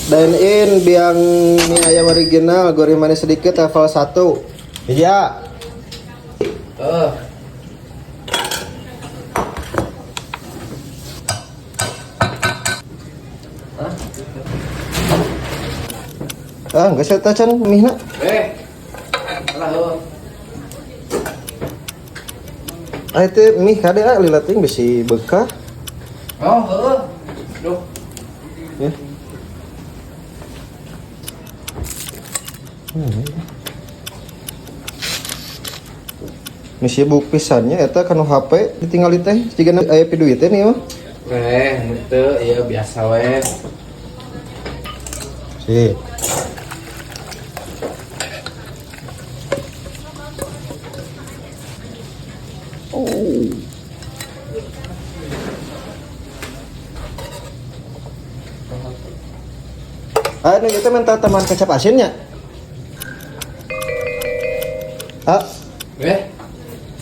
Dine in biang mie ayam original, goreng manis sedikit, level 1. Iya. Eh. Hah? Ah, geus eta can mihna. Eh. Alah heuh. Ah, itu mie kade ah lila teuing bisi bekah. Oh, heuh. Duh. Ya. Ini sibuk pisannya eta kanu HP ditinggali teh jiga aya piduit teh nih mah. Eh, henteu ieu biasa we. Sip. Oh. Ah, ini kita minta teman kecap asinnya. Ah, Eh,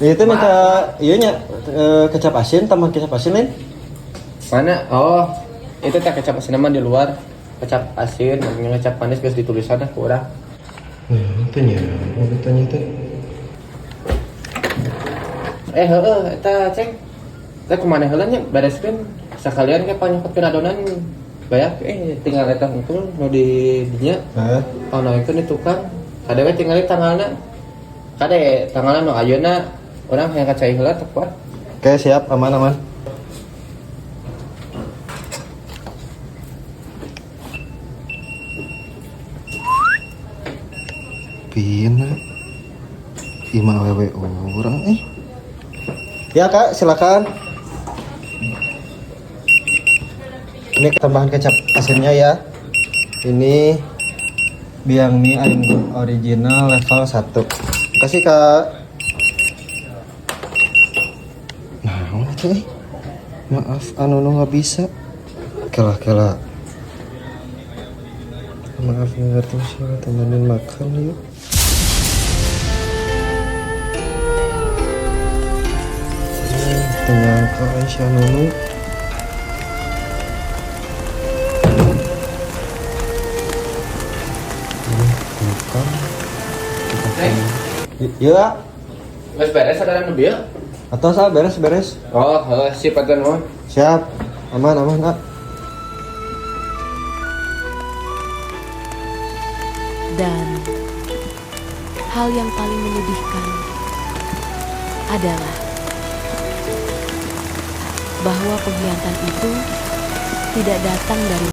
itu minta iya nya kecap asin, tambah kecap asin lain. Mana? Oh, itu teh kecap asin mah di luar. Kecap asin, namanya kecap manis geus ditulisan ku urang. Nah, itu nya, mau ditanya teh. Eh, heueuh, eta ceng. Teh kumaha heula nya bereskeun sakalian ke panyokotkeun adonan banyak tinggal eta hungkul nu di dinya. Hah? Pangnaikeun di tukang. Kade we tinggal tanggalna. Kade tanggalna nu ayeuna urang hayang ka cai heula teu kuat. Oke, siap, aman aman. Pina. Ima awewe urang eh. Ya, Kak, silakan. Ini tambahan kecap asinnya ya. Ini biang mie ayam original level 1. Kasih, Kak. Nah, itu eh. Maaf, anu nu nggak bisa. Kela kela. Maaf ngerti sih, temenin makan yuk. Ternyata Aisyah Nunu. Ini bukan. Kita Iya. Geus beres adonan nu bieu? Atau salah beres beres. Oh, heuh, sip atuh nuhun. Siap. Aman aman, ah. Dan hal yang paling menyedihkan adalah bahwa pengkhianatan itu tidak datang dari